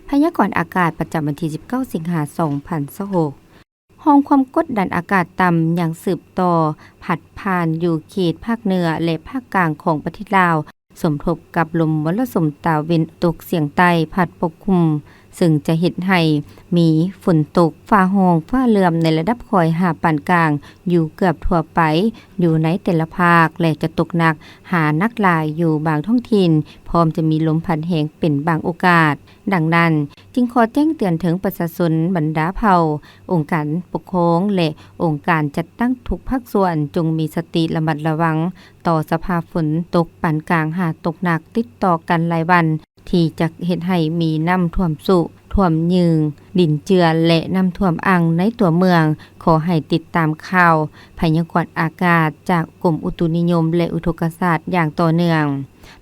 ພະຍາກອນອາກາດປະຈຳວັນທີສິບເກົ້າ ສິງຫາ ສອງພັນຊາວຫົກ. ຮ່ອງຄວາມກົດດັນອາກາດຕ່ຳຍັງສືບຕໍ່ພັດຜ່ານຢູ່ເຂດພາກເໜືອ ແລະ ພາກກາງຂອງປະເທດລາວ, ສົມທົບກັບລົມມໍລະສຸມຕາເວັນຕົກສຽງໃຕ້ພັດປົກຄຸມ, ເຊິ່ງຈະເຮັດໃຫ້ມີຝົນຕົກ, ຟ້າຮ້ອງ, ຟ້າເຫຼື້ອມໃນລະດັບຄ່ອຍຫາປານກາງຢູ່ເກືອບທົ່ວໄປ ຢູ່ໃນແຕ່ລະພາກ ແລະ ຈະຕົກໜັກຫາໜັກຫຼາຍຢູ່ບາງທ້ອງຖິ່ນ, ພ້ອມຈະມີລົມພັດແຮງເປັນບາງໂອກາດ. ດັ່ງນັ້ນ, ຈຶ່ງຂໍແຈ້ງເຕືອນເຖິງປະຊາຊົນ, ບັນດາເຜົ່າ, ອົງການປົກຄອງ ແລະ ອົງການຈັດຕັ້ງທຸກພາກສ່ວນ ຈົ່ງມີສະຕິລະມັດລະວັງຕໍ່ສະພາບຝົນຕົກປານກາງຫາຕົກໜັກຕິດຕໍ່ກັນຫຼາຍວັນ ທີ່ຈະເຮັດໃຫ້ມີນ້ຳຖ້ວມຊຸ, ຖ້ວມຍືງ, ດິນເຈື່ອນ ແລະ ນ້ຳຖ້ວມອັ່ງໃນຕົວເມືອງ. ຂໍໃຫ້ຕິດຕາມຂ່າວພະຍາກອນອາກາດຈາກກົມອຸຕຸນິຍົມ ແລະ ອຸທົກກະສາດຢ່າງຕໍ່ເນື່ອງ.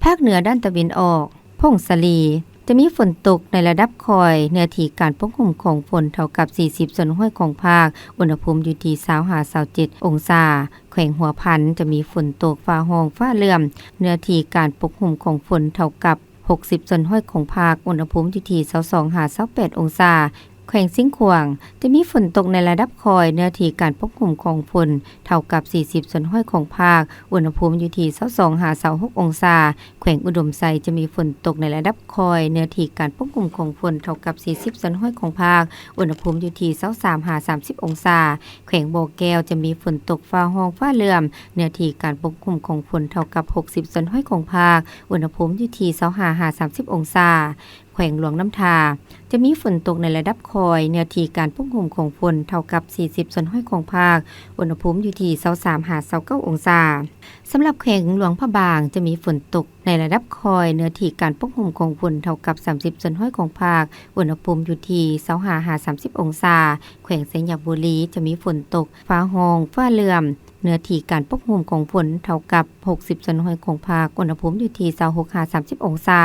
ພາກເໜືອດ້ານຕາເວັນອອກ, ຜົ້ງສາລີ, ຈະມີຝົນຕົກໃນລະດັບຄ່ອຍ, ເນື້ອທີ່ການປົກຄຸມຂອງຝົນເທົ່າກັບສີ່ສິບສ່ວນຮ້ອຍຂອງພາກ, ອຸນຫະພູມຢູ່ທີ່ຊາວຫາຊາວເຈັດອົງສາ. ແຂວງຫົວພັນ ຈະມີຝົນຕົກ, ຟ້າຮ້ອງ, ຟ້າເຫຼື້ອມ, ເນື້ອທີ່ການປົກຄຸມຂອງຝົນເທົ່າກັບຫົກສິບສ່ວນຮ້ອຍຂອງພາກ, ອຸນຫະພູມຢູ່ທີ່ຊາວສອງຫາຊາວແປດອົງສາ. ແຂວງຊຽງຂວາງ ຈະມີຝົນຕົກໃນລະດັບຄ່ອຍ, ເນື້ອທີ່ການປົກຄຸມຂອງຝົນເທົ່າກັບສີ່ສິບສ່ວນຮ້ອຍຂອງພາກ, ອຸນຫະພູມຢູ່ທີ່ຊາວສອງຫາຊາວຫົກອົງສາ. ແຂວງອຸດົມໄຊ ຈະມີຝົນຕົກໃນລະດັບຄ່ອຍ, ເນື້ອທີ່ການປົກຄຸມຂອງຝົນເທົ່າກັບສີ່ສິບສ່ວນຮ້ອຍຂອງພາກ, ອຸນຫະພູມຢູ່ທີ່ຊາວສາມຫາສາມສິບອົງສາ. ແຂວງບໍ່ແກ້ວ ຈະມີຝົນຕົກ, ຟ້າຮ້ອງ, ຟ້າເຫຼື້ອມ, ເນື້ອທີ່ການປົກຄຸມຂອງຝົນເທົ່າກັບຫົກສິບສ່ວນຮ້ອຍຂອງພາກ, ອຸນຫະພູມຢູ່ທີ່ຊາວຫ້າຫາສາມສິບອົງສາ. ແຂວງຫຼວງນ້ຳທາ ຈະມີຝົນຕົກໃນລະດັບຄ່ອຍ, ເນື້ອທີ່ການປົກຄຸມຂອງຝົນເທົ່າກັບສີ່ສິບສ່ວນຮ້ອຍຂອງພາກ, ອຸນຫະພູມຢູ່ທີ່ຊາວສາມຫາຊາວເກົ້າອົງສາ. ສຳລັບແຂວງຫຼວງພະບາງ ຈະມີຝົນຕົກໃນລະດັບຄ່ອຍ, ເນື້ອທີ່ການປົກຄຸມຂອງຝົນເທົ່າກັບສາມສິບສ່ວນຮ້ອຍຂອງພາກ, ອຸນຫະພູມຢູ່ທີ່ຊາວຫ້າຫາສາມສິບອົງສາ. ແຂວງໄຊຍະບູລີ ຈະມີຝົນຕົກ, ຟ້າຮ້ອງ, ຟ້າເຫຼື້ອມ, ເນື້ອທີ່ການປົກຄຸມຂອງຝົນເທົ່າກັບຫົກສິບສ່ວນຮ້ອຍຂອງພາກ, ອຸນຫະພູມຢູ່ທີ່ຊາວຫົກຫາສາມສິບອົງສາ.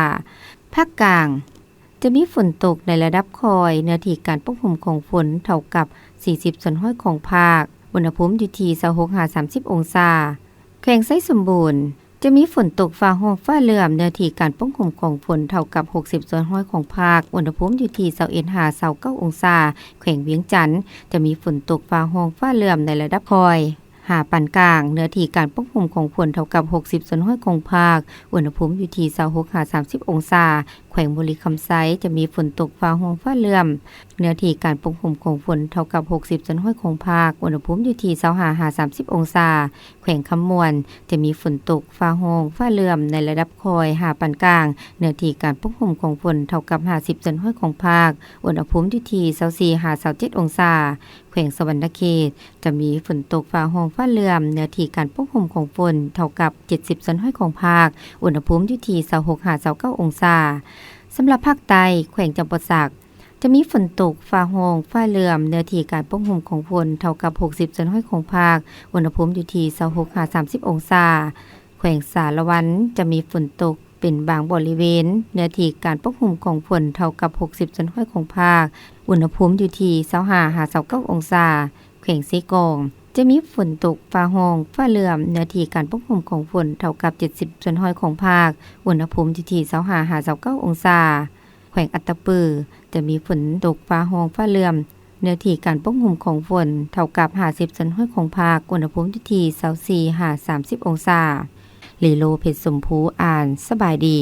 ພາກກາງ ຈະມີຝົນຕົກໃນລະດັບຄ່ອຍ, ເນື້ອທີ່ການປົກຄຸມຂອງຝົນເທົ່າກັບສີ່ສິບສ່ວນຮ້ອຍຂອງພາກ, ອຸນຫະພູມຢູ່ທີ່ຊາວຫົກຫາສາມສິບອົງສາ. ແຂວງໄຊສົມບູນ ຈະມີຝົນຕົກ, ຟ້າຮ້ອງ, ຟ້າເຫຼື້ອມ, ເນື້ອທີ່ການປົກຄຸມຂອງຝົນເທົ່າກັບຫົກສິບສ່ວນຮ້ອຍຂອງພາກ, ອຸນຫະພູມຢູ່ທີ່ຊາວເອັດຫາຊາວເກົ້າອົງສາ. ແຂວງວຽງຈັນ ຈະມີຝົນຕົກ, ຟ້າຮ້ອງ, ຟ້າເຫຼື້ອມໃນລະດັບຄ່ອຍ ຫາປານກາງ, ເນື້ອທີ່ການປົກຄຸມຂອງຝົນເທົ່າກັບຫົກສິບສ່ວນຮ້ອຍຂອງພາກ, ອຸນຫະພູມຢູ່ທີ່ຊາວຫົກຫາສາມສິບອົງສາ. ແຂວງບໍລິຄຳໄຊ ຈະມີຝົນຕົກ, ຟ້າຮ້ອງ, ຟ້າເຫຼື້ອມ, ເນື້ອທີ່ການປົກຄຸມຂອງຝົນເທົ່າກັບຫົກສິບສ່ວນຮ້ອຍຂອງພາກ, ອຸນຫະພູມຢູ່ທີ່ຊາວຫ້າຫາສາມສິບອົງສາ. ແຂວງຄຳມ່ວນ ຈະມີຝົນຕົກ, ຟ້າຮ້ອງ, ຟ້າເຫຼື້ອມໃນລະດັບຄ່ອຍຫາປານກາງ, ເນື້ອທີ່ການປົກຄຸມຂອງຝົນເທົ່າກັບຫ້າສິບສ່ວນຮ້ອຍຂອງພາກ, ອຸນຫະພູມຢູ່ທີ່ຊາວສີ່ຫາຊາວເຈັດອົງສາ. ແຂວງສະຫວັນນະເຂດ ຈະມີຝົນຕົກ, ຟ້າຮ້ອງ, ຟ້າເຫຼື້ອມ, ເນື້ອທີ່ການປົກຄຸມຂອງຝົນເທົ່າກັບເຈັດສິບສ່ວນຮ້ອຍຂອງພາກ, ອຸນຫະພູມຢູ່ທີ່ຊາວຫົກຫາຊາວເກົ້າອົງສາ. ສຳລັບພາກໃຕ້, ແຂວງຈຳປາສັກ ຈະມີຝົນຕົກ, ຟ້າຮ້ອງ, ຟ້າເຫຼື້ອມ, ເນື້ອທີ່ການປົກຄຸມຂອງຝົນເທົ່າກັບຫົກສິບສ່ວນຮ້ອຍຂອງພາກ, ອຸນຫະພູມຢູ່ທີ່ຊາວຫົກຫາສາມສິບອົງສາ. ແຂວງສາລະວັນ ຈະມີຝົນຕົກ ເປັນບາງບໍລິເວນ, ເນື້ອທີ່ການປົກຄຸມຂອງຝົນເທົ່າກັບຫົກສິບສ່ວນຮ້ອຍຂອງພາກ, ອຸນຫະພູມຢູ່ທີ່ຊາວຫ້າຫາຊາວເກົ້າອົງສາ. ແຂວງເຊກອງ ຈະມີຝົນຕົກ, ຟ້າຮ້ອງ, ຟ້າເຫຼື້ອມ, ເນື້ອທີ່ການປົກຄຸມຂອງຝົນເທົ່າກັບເຈັດສິບສ່ວນຮ້ອຍຂອງພາກ, ອຸນຫະພູມຢູ່ທີ່ຊາວຫ້າຫາຊາວເກົ້າອົງສາ. ແຂວງອັດຕະປື ຈະມີຝົນຕົກ, ຟ້າຮ້ອງ, ຟ້າເຫຼື້ອມ, ເນື້ອທີ່ການປົກຄຸມຂອງຝົນເທົ່າກັບຫ້າສິບສ່ວນຮ້ອຍຂອງພາກ, ອຸນຫະພູມຢູ່ທີ່ຊາວສີ່ຫາສາມສິບອົງສາ. ລີໂລ ເພັດສົມພູ ອ່ານ. ສະບາຍດີ.